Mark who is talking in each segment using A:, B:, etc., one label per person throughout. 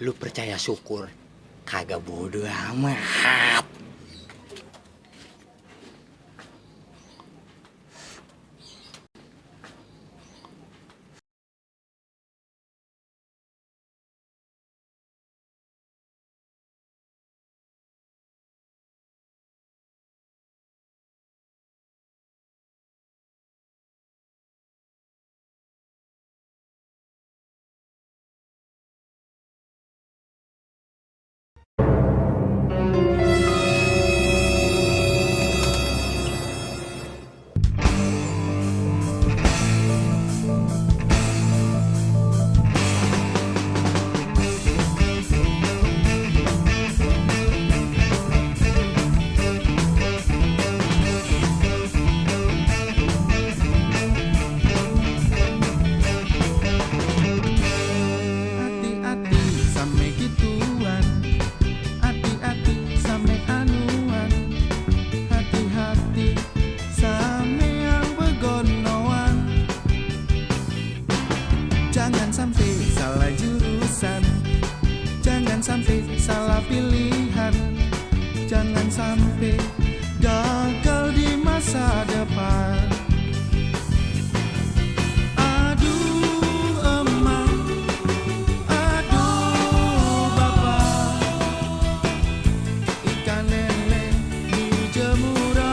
A: Lu percaya syukur, kagak bodoh amat.
B: Hati-hati sampai gituan, hati-hati sampai anuan, hati-hati sampai yang begonoan. Jangan sampai salah jurusan, jangan sampai salah pilihan, jangan sampai gagal di masa depan. Aduh emak, aduh bapak, ikan lele di jemuran.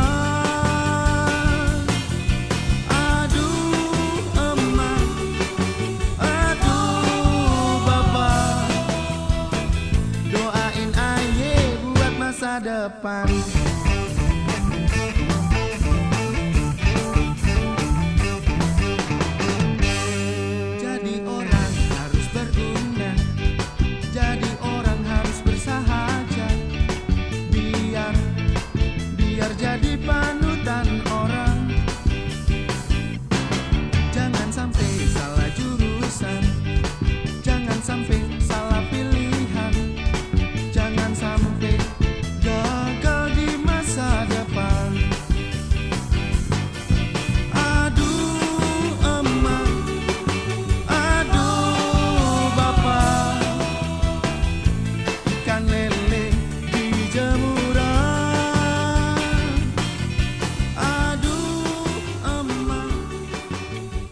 B: Aduh emak, aduh bapak, doain aye buat masa depan. Jadi orang harus berguna, jadi orang harus bersahaja, biar jadi panutan orang. Jangan sampai salah jurusan, jangan sampai salah pilihan, jangan sampai gagal di masa depan. Aduh emak, aduh bapak, ikan lele di jemuran. Aduh emak,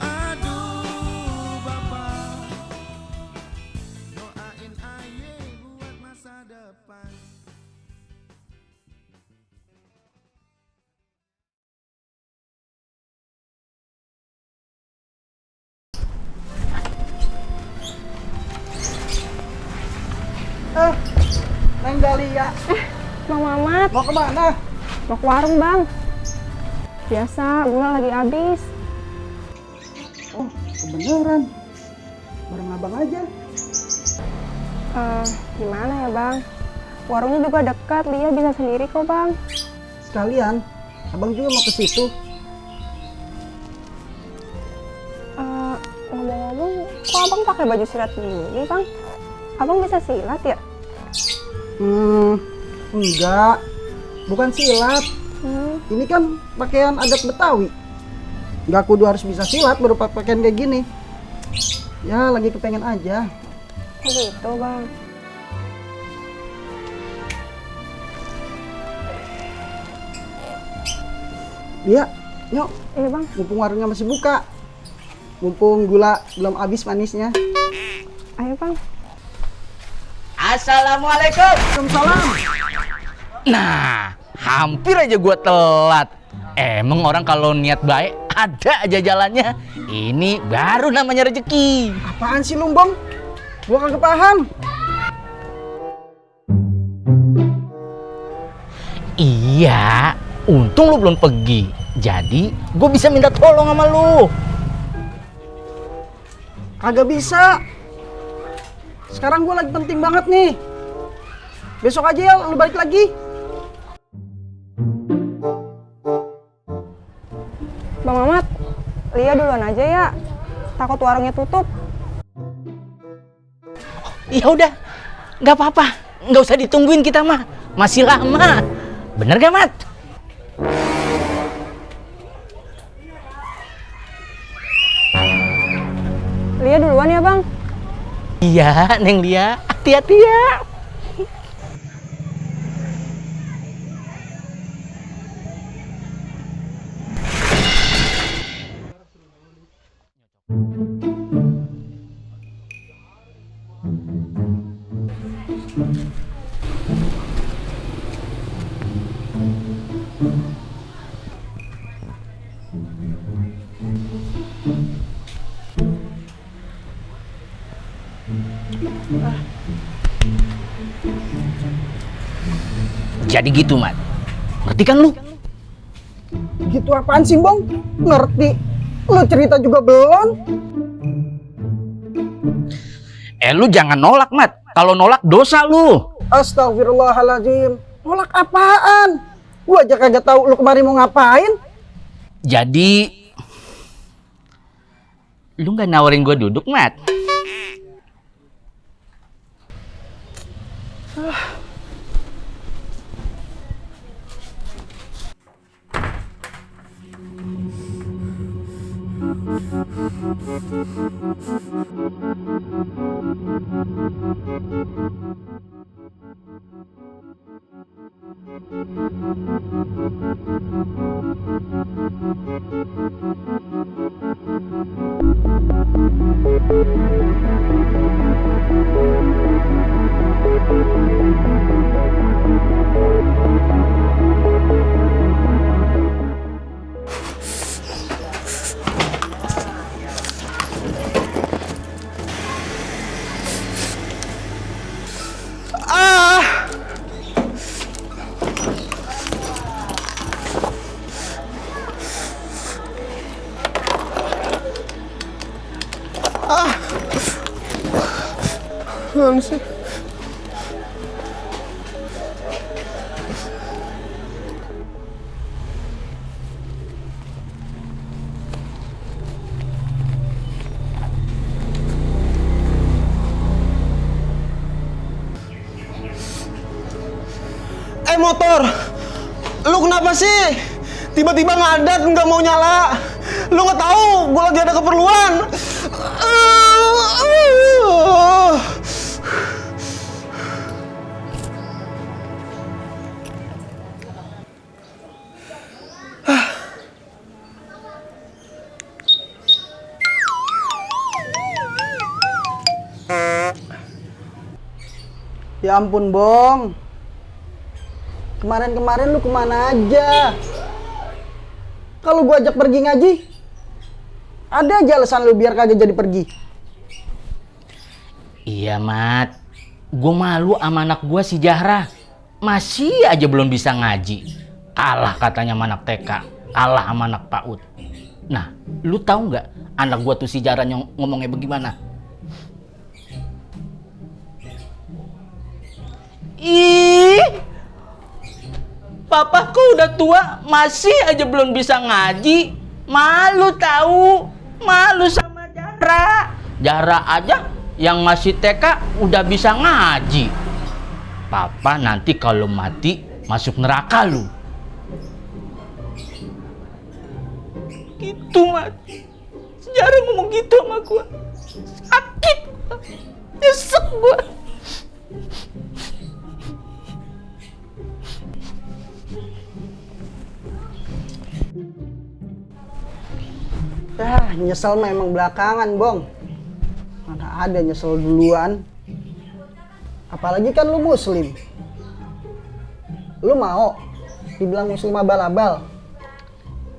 B: aduh bapak, doain aye buat masa depan.
C: Neng Dahlia,
D: Bang Mamat,
C: mau kemana?
D: mau ke warung bang. Biasa, gula lagi habis.
C: Oh, kebeneran. Bareng abang aja.
D: Gimana ya bang? Warungnya juga dekat, Lia bisa sendiri kok bang.
C: Sekalian, abang juga mau ke situ.
D: Ngomong-ngomong, kok abang pakai baju silat gini bang? Abang bisa silat ya?
C: Enggak. Bukan silat. Ini kan pakaian adat Betawi. Nggak kudu harus bisa silat baru pakaian kayak gini. Ya, lagi kepengen aja.
D: Oh gitu bang.
C: Iya, yuk.
D: Iya bang.
C: Mumpung warungnya masih buka. Mumpung gula belum habis manisnya.
D: Ayo bang.
A: Assalamualaikum.
C: Waalaikumsalam.
A: Nah, hampir aja gua telat. Emang orang kalau niat baik ada aja jalannya. Ini baru namanya rezeki.
C: Apaan sih Lumbong? Gua kagak paham.
A: Iya, untung lu belum pergi. Jadi, gue bisa minta tolong sama lu.
C: Kagak bisa. Sekarang gue lagi penting banget nih. Besok aja ya lu balik lagi.
D: Bang Mamat, Lia duluan aja ya. Takut warungnya tutup.
A: Ya udah, nggak apa-apa, nggak usah ditungguin kita mah, masih lama. Bener gak Mat?
D: Lia duluan ya bang.
A: Iya, Neng Lia, hati-hati ya. Jadi gitu, Mat. Ngerti kan lu?
C: Gitu apaan sih, Bong? Ngerti. Lu cerita juga belum?
A: Lu jangan nolak, Mat. Kalau nolak dosa lu.
C: Astagfirullahaladzim. Nolak apaan? Gua aja kagak tahu lu kemarin mau ngapain.
A: Jadi lu nggak nawarin gua duduk, Mat?
E: Mana sih? Motor, lu kenapa sih? Tiba-tiba ngadat, nggak mau nyala. Lu nggak tahu, gua lagi ada keperluan.
C: Ya ampun, Bong. Kemarin-kemarin lu kemana aja? Kalau gua ajak pergi ngaji, ada aja alasan lu biar kagak jadi pergi.
A: Iya, Mat. Gue malu sama anak gue si Zahra. Masih aja belum bisa ngaji. Kalah katanya sama anak TK. Kalah sama anak PAUD. Nah, lu tahu nggak anak gue tuh si Zahra ngomongnya bagaimana? Ih, papaku udah tua, masih aja belum bisa ngaji. Malu tahu, malu sama Zahra. Zahra aja yang masih TK udah bisa ngaji. Papa nanti kalau mati masuk neraka lu. Gitu, Mat. Zahra ngomong gitu sama gua. Sakit. Nyesek gua.
C: Nyesel memang belakangan, Bong. Mana ada nyesel duluan. Apalagi kan lu muslim. Lu mau dibilang muslim abal-abal?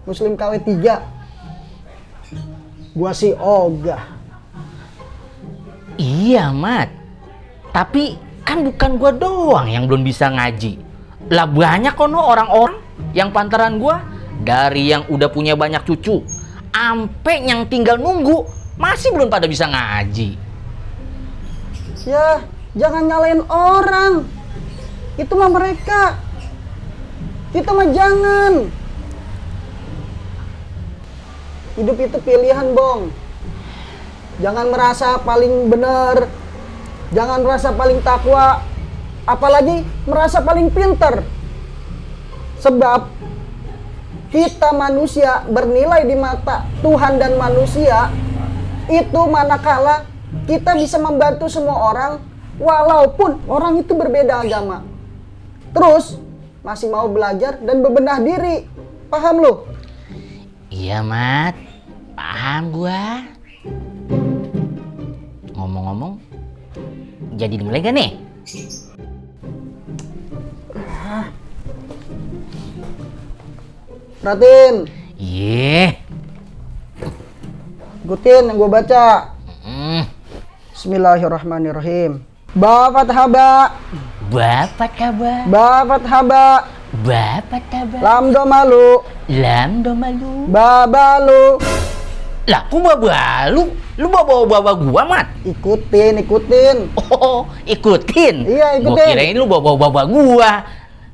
C: Muslim KW 3. Gua sih ogah.
A: Iya, Mat. Tapi kan bukan gua doang yang belum bisa ngaji. Lah banyak kono orang-orang yang pantaran gua, dari yang udah punya banyak cucu ampe yang tinggal nunggu masih belum pada bisa ngaji.
C: Ya, jangan nyalain orang. Itu mah mereka. Kita mah jangan. Hidup itu pilihan, Bong. Jangan merasa paling benar. Jangan merasa paling takwa. Apalagi merasa paling pinter. Sebab kita manusia bernilai di mata Tuhan dan manusia itu manakala kita bisa membantu semua orang Walaupun orang itu berbeda agama. Terus masih mau belajar dan bebenah diri. Paham lu?
A: Iya, Mat. Paham gua. Ngomong-ngomong, jadi dimulai gak nih?
C: Perhatiin,
A: Iya.
C: ikutin yang gua baca.
A: Hmm.
C: Bismillahirrahmanirrahim. Ba fathah ba,
A: Bapak kabar.
C: ba fathah ba,
A: Bapak kabar.
C: lam do malu,
A: Lam do malu.
C: ba balu.
A: Lah, kok bawa lu? Lu bawa gua, Mat?
C: Ikutin.
A: Oh, ikutin.
C: Iya, ikutin.
A: Gua kirain lu bawa gua.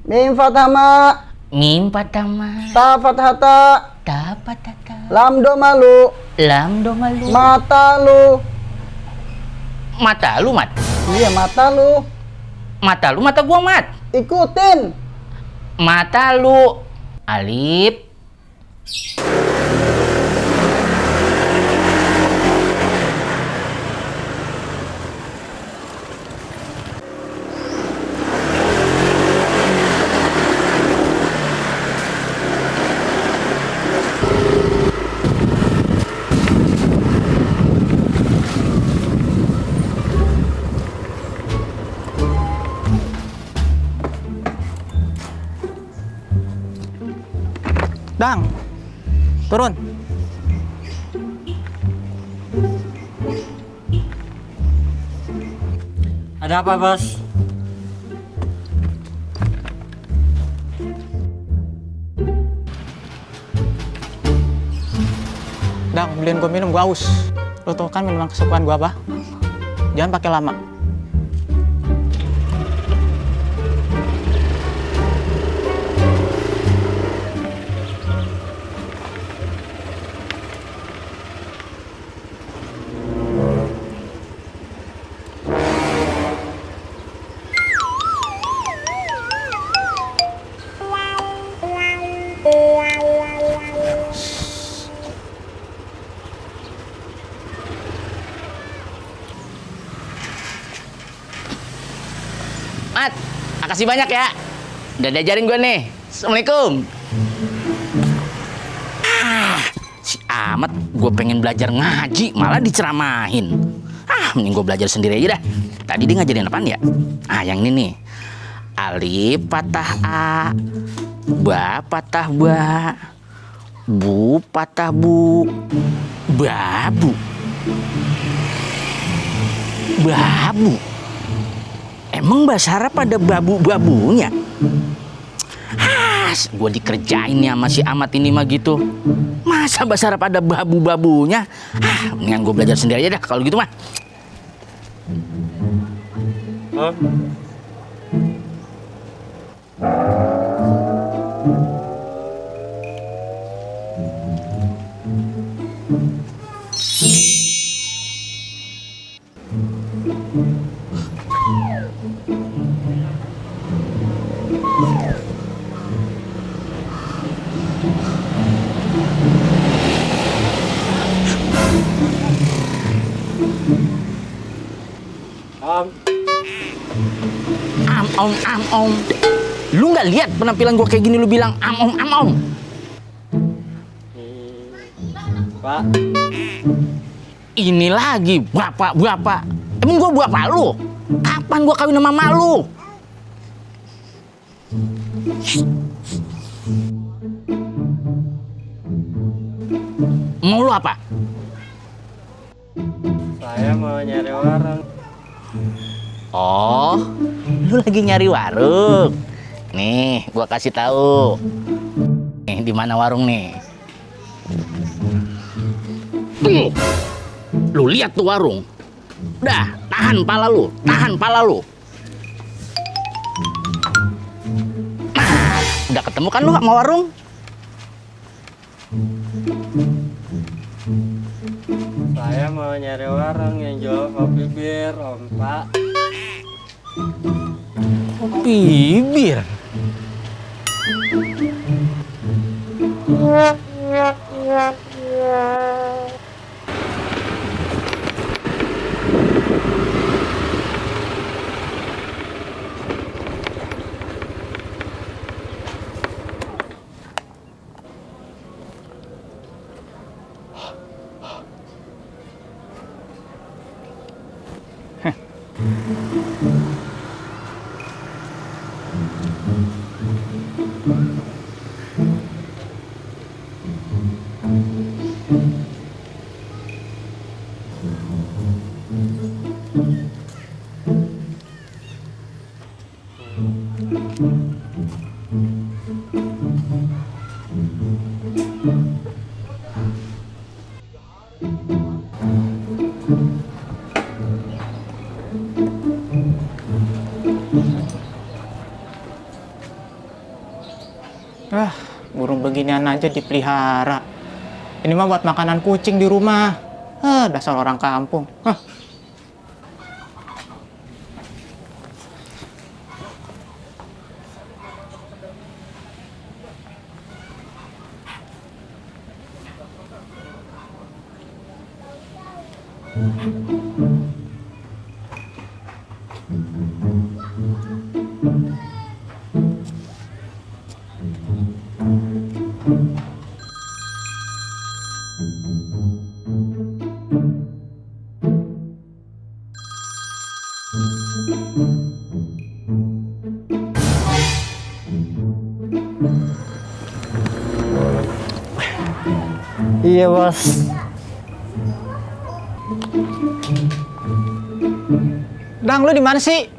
C: Mim fathah ma,
A: Mim patama.
C: ta fathah ta,
A: Dapat tata.
C: lam do malu,
A: Lam do malu.
C: mata lu.
A: Mata lu, Mat.
C: Iya, mata lu.
A: Mata lu, mata gua, Mat.
C: Ikutin.
A: Mata lu. Alif.
E: Dang, turun.
F: Ada apa, Bos?
E: Dang, beliin gue minum, gue aus. Lo tau kan minuman kesukaan gue apa? Jangan pakai lama.
A: Mat, makasih banyak ya. Udah diajarin gue nih. Assalamualaikum. Si Amat, gue pengen belajar ngaji, malah diceramahin. Mending gue belajar sendiri aja dah. Tadi dia ngajarin apaan ya? Yang ini nih. Alif patah A, ba patah ba, bu patah bu, babu. Babu. Emang bahasa Arab ada babu-babunya? Gue dikerjain nih sama si Amat ini mah gitu. Masa bahasa Arab ada babu-babunya? Mendingan gue belajar sendiri aja dah kalau gitu mah. Am om. Lu nggak lihat penampilan gua kayak gini lu bilang am om.
F: Pak.
A: Ini lagi bapak. Emang gua bapak lu? Kapan gua kawin sama mak lu? Mau lu apa?
F: Saya mau nyari warung.
A: Oh, lu lagi nyari warung. Nih, gua kasih tahu. Nih, di mana warung nih? Lu lihat tuh warung. Udah, tahan pala lu. Nah, udah ketemu kan lu sama warung?
F: Saya mau nyari warung yang jual kopi bir, Om Pak.
A: Kopi bir.
G: Burung beginian aja dipelihara. Ini mah buat makanan kucing di rumah. Dasar orang kampung.
F: Iya bos.
G: Dang, lu di mana sih?